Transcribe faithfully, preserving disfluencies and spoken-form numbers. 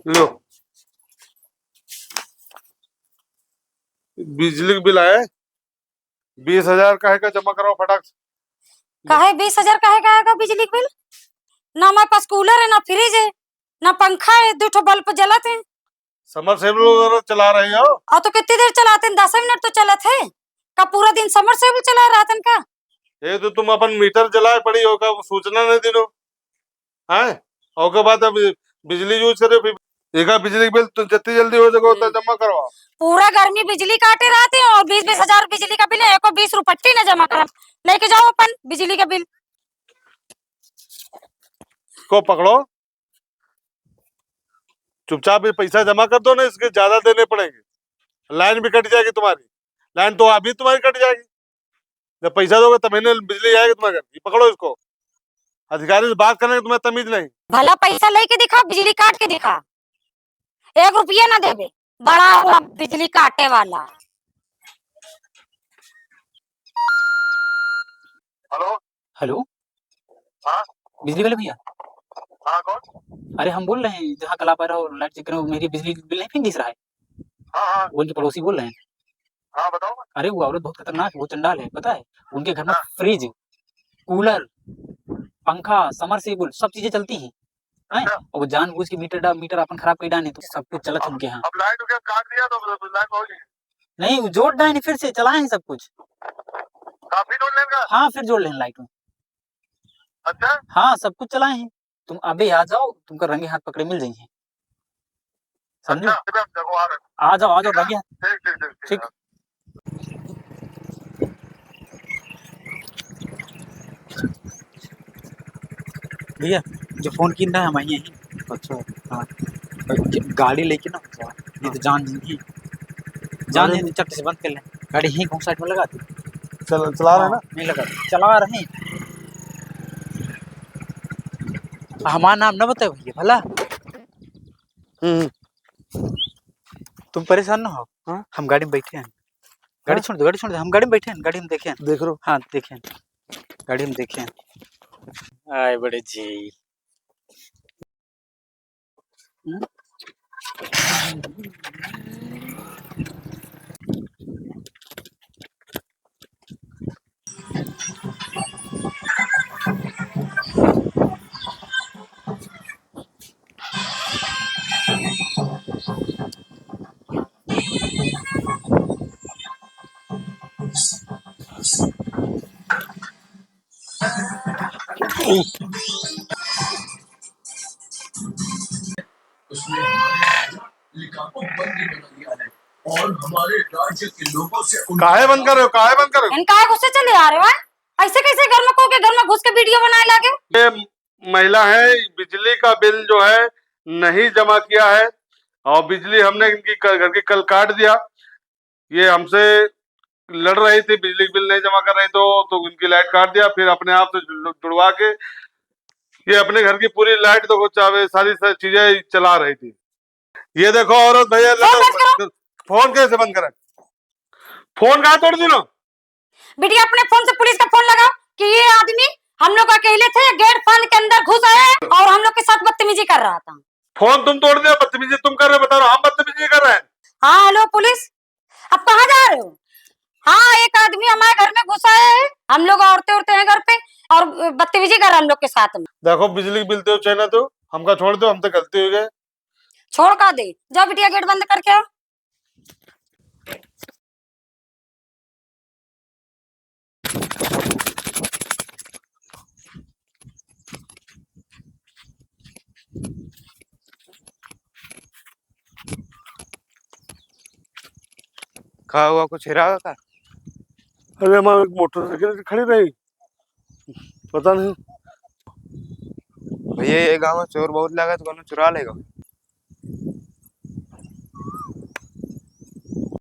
लो, बिजली के बिल आए, बीस हजार काहे का जमा कराओ फटाक से। काहे बीस हजार काहे का आएगा बिजली के बिल? ना हमारे पास कूलर है, ना फ्रिज है, ना पंखा है, दो ठो बल्ब जलत है। समरसेबल वगैरह चला रहे हो? और तो कितनी देर चलाते हैं, दस मिनट तो चलत है। का पूरा दिन समरसेबल चला रहतन का? ये तो तुम अपन मीटर जलाए पड़ी हो, का सूचना नहीं दिनो? हैं? और के बाद अब बिजली यूज करे, फिर एका बिजली के बिल तो जितनी जल्दी हो सके उतना हम्म। जमा करवाओ। पूरा गर्मी बिजली काटे रहते हैं और बीस बीस हजार बिजली का बिल है, एको बीस रुपट्टी ना जमा करम। लेके जाओ अपन बिजली का बिल। को पकड़ो, चुपचाप ये पैसा जमा कर दो ना, इसके ज्यादा देने पड़ेंगे, लाइन भी कट जाएगी तुम्हारी। लाइन तो अभी तुम्हारी कट जाएगी, जब पैसा दोगे तब ही ना बिजली आएगी तुम्हारे घर। ये पकड़ो इसको, अधिकारी से बात करने की तुम्हें तमीज नहीं। भला पैसा लेके दिखा, बिजली काट के दिखा, एक रुपया ना देबे, बड़ा हुआ बिजली काटे वाला। हेलो। हेलो। हाँ। बिजली वाले भैया। हाँ, कौन? अरे, हम बोल रहे हैं, जहाँ कल आप आ रहे हो, लाइट चेक करो, मेरी बिजली बिल नहीं फिर दिस रहा है। हाँ, हाँ। वो उनके पड़ोसी बोल रहे हैं। हाँ, बताओ। अरे, वो औरत बहुत खतरनाक है, वो चंडाल है, पता है? उनके घर में हाँ। फ्रिज, कूलर, पंखा, समरसेबल, सब चीजें चलती हैं, हैं? अच्छा। और वो जानबूझ के मीटर डा-, मीटर अपन खराब कर डाले, तो सब कुछ चलत अब, उनके यहाँ। अब लाइट को क्या काट दिया, तो लाइट होगी? नहीं, वो जोड़ डाले, फिर से चलाए हैं सब कुछ। हाँ, फिर जोड़ लेंगे। हाँ, फिर जोड़ लें लाइट में। अच्छा? हाँ, सब कुछ चलाए हैं। तुम अबे आ जाओ, तुमका रंगे हाथ पकड़े मिल जाइए। समझे? अच्छा, अबे हम देखो आ रहे हैं। आ जाओ, आ जाओ, ठीक है? रंगे हाथ। ठीक, ठीक, ठीक, ठीक ठीक। है। भैया, जो फोन किन रहा है, हम आइए। अच्छा। हाँ। गाड़ी लेके ना, नहीं तो हाँ। जान नहीं। जान गाड़ी नहीं, चट से बंद कर ले। गाड़ी यहीं घूम साइड में लगा दे। चल, चला रहे हैं हाँ, ना? नहीं लगा, चला रहे हैं। हमारा नाम ना बताओ भैया, भला? हम्म। तुम परेशान ना हो। हाँ? हम गाड़ी में बैठे हैं। गाड़ी हाँ? छोड़ दो, गाड़ी छोड़ दो, हम गाड़ी में बैठे हैं, गाड़ी में देखे हैं। देख लो। हाँ, देखे हैं। गाड़ी में देखे हैं। आए बड़े जी। हम्म? उसने हमारे यहाँ लिखा को बंद बना दिया है और हमारे राज्य के लोगों से उन काहे बंद कर रहे हो? काहे बंद कर रहे हो? इन काहे गुस्से चले आ रहे हो, हैं? ऐसे कैसे घर में को के घर में घुस के वीडियो बनाए लागे? ये महिला है, बिजली का बिल जो है नहीं जमा किया है और बिजली हमने इनकी क-, घर की कल काट दिया। ये हमसे लड़ रही थी, बिजली बिल नहीं जमा कर रही तो, तो इनकी लाइट काट दिया, फिर अपने आप से जुड़-, जुड़वा के ये अपने घर की पूरी लाइट तो चाहे सारी, सारी चीजें चला रही थी। ये देखो औरत भैया, फोन लगा बंद करो। फोन कैसे बंद करें? फोन कहाँ तोड़ दी ना? बिटिया, अपने फोन से पुलिस का फोन लगाओ कि ये आदमी हम लोग अकेले थे, गेट फांद के अंदर घुस आए और हम लोग के साथ बदतमीजी कर रहा था। फोन तुम तोड़ दिया, बदतमीजी तुम कर रहे हो, बता रहे हो, हम बदतमीजी कर रहे हैं? हाँ, हेलो पुलिस, अब कहाँ जा रहे हो? हाँ, एक आदमी हमारे घर में घुस आया है, हम लोग औरतें औरतें हैं घर पे और बदतमीजी कर रहा है हम लोग के साथ में। देखो, बिजली के बिल दो चाहे ना दो, हमका छोड़ दो, हमसे गलती हो गई। छोड़ का दे, जाओ बिटिया, गेट बंद करके आओ। का हुआ, कुछ हेरा का? अरे, हमारे एक मोटरसाइकिल खड़ी रही, पता नहीं। भैया, ये गाँव में चोर बहुत लागत, कोनो चुरा लेगा?